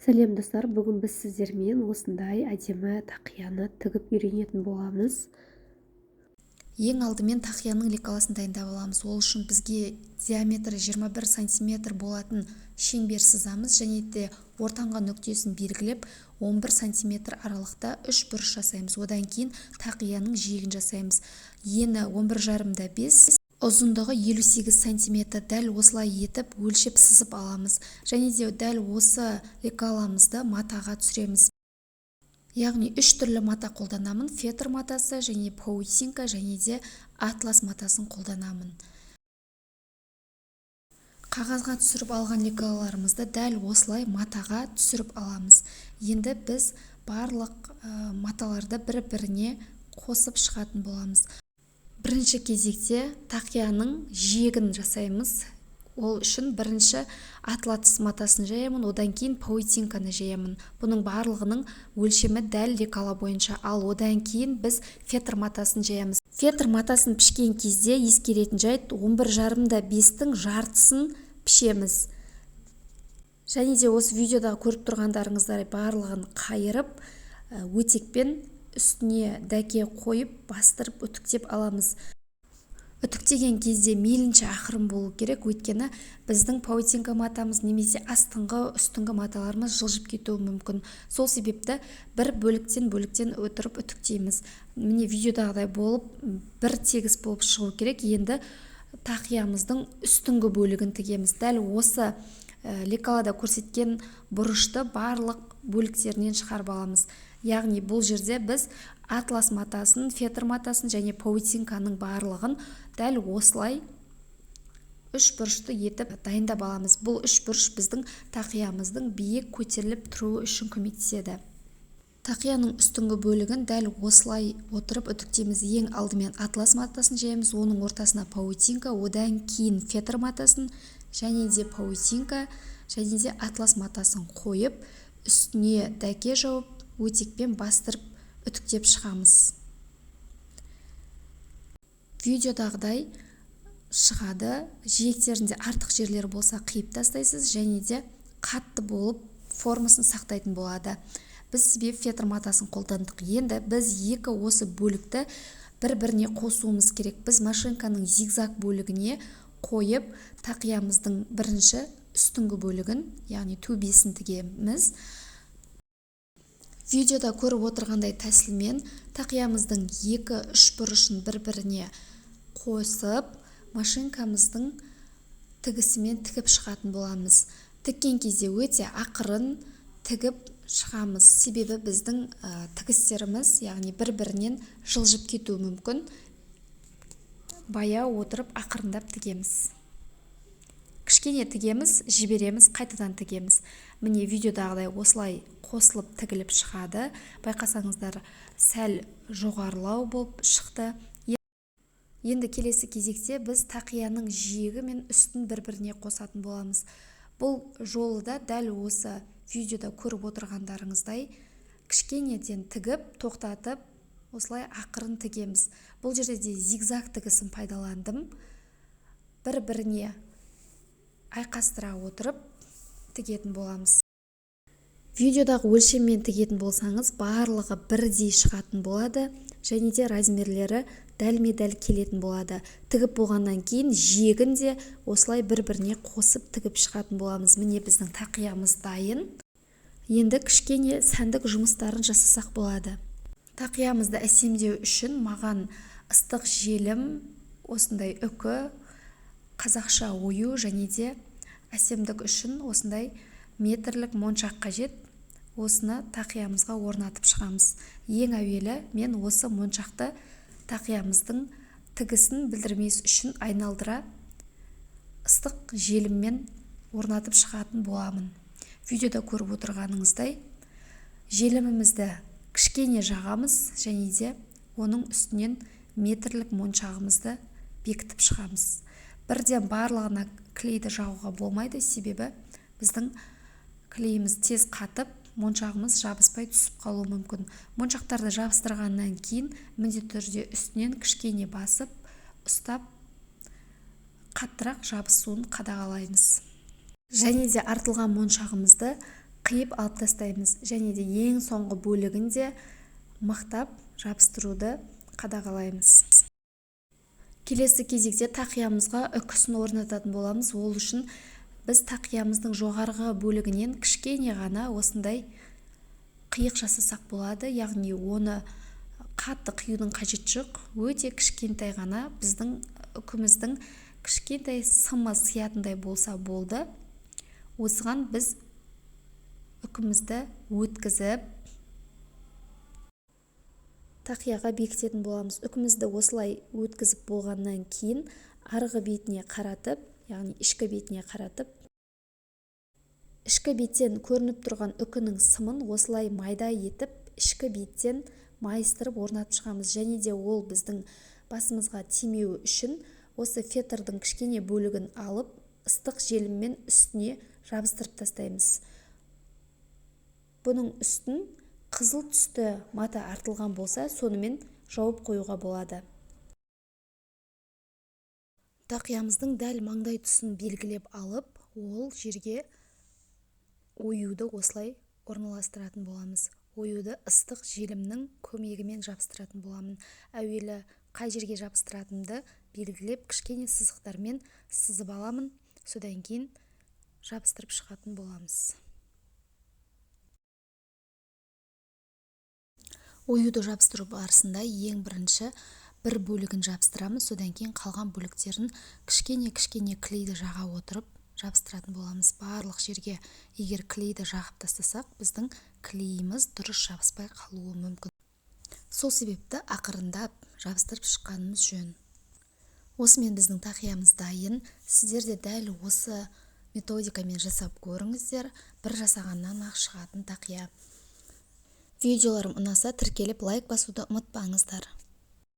Сәлем, достар! Бүгін біз сіздермен осындай әдемі тақияны тігіп үйренетін боламыз. Ең алдымен тақияның лекалосын дайындап аламыз. Ол үшін бізге диаметрі 21 сантиметр болатын шеңбер сызамыз және де ортаңғы нүктесін белгілеп, 11 сантиметр аралықта үш бұрыш жасаймыз. Одан кейін тақияның жиегін жасаймыз. Ені 11,5, ұзындығы 58 сантиметр. Дәл осылай етіп өлшеп, сызып аламыз және де дәл осы лекаламызды матаға түсіреміз. Яғни үш түрлі мата қолданамын: фетр матасы және паутинка, және де атлас матасын қолданамын. Қағазға түсіріп алған лекалаларымызды дәл осылай матаға түсіріп аламыз. Енді біз барлық маталарды бір-біріне қосып шығатын боламыз. Бірінші кезекте тақияның жиегін жасаймыз. Ол үшін бірінші атлас матасын жаямын, одан кейін паутинканы жаямын. Бұның барлығының өлшемі дәл лекала бойынша. Ал одан кейін біз фетр матасын жаямыз. Фетр матасын пішкен кезде ескеретін жайт: 11,5-тің жартысын пішеміз. Және де осы видеода көріп тұрғандарыңыздай, барлығын қайырып, өтекпен үстіне дәке қойып, бастырып, үтіктеп аламыз. Үтіктеген кезде мейлінше ақырын болу керек, өйткені біздің паутинка матамыз немесе астыңғы, үстіңгі маталарымыз жылжып кетуі мүмкін. Сол себепті бір бөліктен бөліктен отырып үтіктейміз. Міне, видеодағыдай болып, бір тегіс болып шығу керек. Енді тақиямыздың үстіңгі бөлігін тігеміз. Дәл осы лекалада көрсеткен бұрышты барлық бөліктерінен шығарып аламыз. Яғни бұл жерде біз атлас матасын, фетр матасын және паутинканың барлығын дәл осылай үш бұрышты етіп дайындап аламыз. Бұл үш бұрыш біздің тақиямыздың биік көтеріліп тұруы үшін көмектеседі. Тақияның үстіңгі бөлігін дәл осылай отырып үтіктейміз. Ең алдымен атлас матасын жаямыз, оның ортасына паутинка, одан кейін фетр матасын және де паутинка және де атлас матасын қойып, үстіне дәке жауып, өтекпен бастырып, үтіктеп шығамыз. Видеодағыдай шығады. Жиектерінде артық жерлер болса, қиып тастайсыз және де қатты болып, формасын сақтайтын болады. Біз себебі фетр матасын қолдандық. Енді біз екі осы бөлікті бір-біріне қосуымыз керек. Біз машинканың зигзаг бөлігіне қойып, тақиямыздың бірінші үстіңгі бөлігін, яғни төбесін тігеміз. Видеода көріп отырғандай тәсілмен тақиямыздың екі үш бұрышын бір-біріне қосып, машинкамыздың тігісімен тігіп шығатын боламыз. Тіккен кезде өте ақырын тігіп шығамыз, себебі біздің тігістеріміз, яғни бір-бірінен жылжып кетуі мүмкін. Баяу отырып, ақырындап тігеміз. Кішкене тігеміз, жібереміз, қайтадан тігеміз. Міне, видеодағыдай осылай қосылып, тігіліп шығады. Байқасаңыздар, сәл жоғарылау болып шықты. Енді келесі кезекте біз тақияның жиегі мен үстін бір-біріне қосатын боламыз. Бұл жолы да дәл осы видеода көріп отырғандарыңыздай, кішкенеден тігіп, тоқтатып, осылай ақырын тігеміз. Бұл жерде де зигзаг тігісін пайдаландым. Бір-біріне айқастыра отырып тігетін боламыз. Видеодағы өлшеммен тігетін болсаңыз, барлығы бірдей шығатын болады және де размерлері дәлме-дәл келетін болады. Тігіп болғаннан кейін жиегін де осылай бір-біріне қосып, тігіп шығатын боламыз. Міне, біздің тақиямыз дайын. Енді кішкене сәндік жұмыстарын жасасақ болады. Тақиямызды әсемдеу үшін маған ыстық желім, осындай үкі, қазақша ою және де әсемдік үшін осындай метрлік моншақ қажет. Осыны тақиямызға орнатып шығамыз. Ең әуелі мен осы моншақты тақиямыздың тігісін білдірмес үшін айналдыра ыстық желіммен орнатып шығатын боламын. Видеода көріп отырғаныңыздай, желімімізді кішкене жағамыз және де оның үстінен метрлік моншағымызды бекітіп шығамыз. Бірден барлығына клейді жағуға болмайды, себебі біздің клейіміз тез қатып, моншағымыз жабыспай түсіп қалуы мүмкін. Моншақтарды жабыстырғаннан кейін міндетті түрде үстінен кішкене басып ұстап, қаттырақ жабысуын қадағалаймыз. Және де артылған моншағымызды Қиып алып тастаймыз және де ең соңғы бөлігін де мықтап жабыстыруды қадағалаймыз. Келесі кезекте тақиямызға үкісін орнататын боламыз. Ол үшін біз тақиямыздың жоғарғы бөлігінен кішкене ғана осындай қиық жасасақ болады. Яғни оны қатты қиюдың қажеті жоқ, өте кішкентай ғана, біздің үкіміздің кішкентай сымы сиятындай болса болды. Осыған біз үкімізді өткізіп тақияға бекітетін боламыз. Үкімізді осылай өткізіп болғаннан кейін арғы бетіне қаратып, яғни ішкі бетіне қаратып, ішкі беттен көрініп тұрған үкінің сымын осылай майда етіп ішкі беттен майыстырып орнатып шығамыз. Және де ол біздің басымызға тимеуі үшін осы фетрдің кішкене бөлігін алып ыстық желіммен үстіне жабыстырып тастаймыз. Бұның үстін қызыл түсті мата артылған болса, сонымен жауып қоюға болады. Тақиямыздың дәл маңдай тұсын белгілеп алып, ол жерге оюды осылай орналастыратын боламыз. Оюды ыстық желімнің көмегімен жабыстыратын боламын. Әуелі қай жерге жабыстыратынымды белгілеп, кішкене сызықтармен сызып аламын. Содан кейін жабыстырып шығатын боламыз. Оюды жабыстыру барысында ең бірінші бір бөлігін жабыстырамыз, содан кейін қалған бөліктерін кішкене-кішкене клейді жаға отырып жабыстыратын боламыз. Барлық жерге егер клейді жағып тастасақ, біздің клейіміз дұрыс жабыспай қалуы мүмкін. Сол себепті ақырындап жабыстырып шыққанымыз жөн. Осымен біздің тақиямыз дайын. Сіздер де дәл осы методикамен жасап көріңіздер. Бір жасағаннан ақ шығатын тақия. Видеоларым ұнаса, тіркеліп лайк басуды ұмытпаңыздар.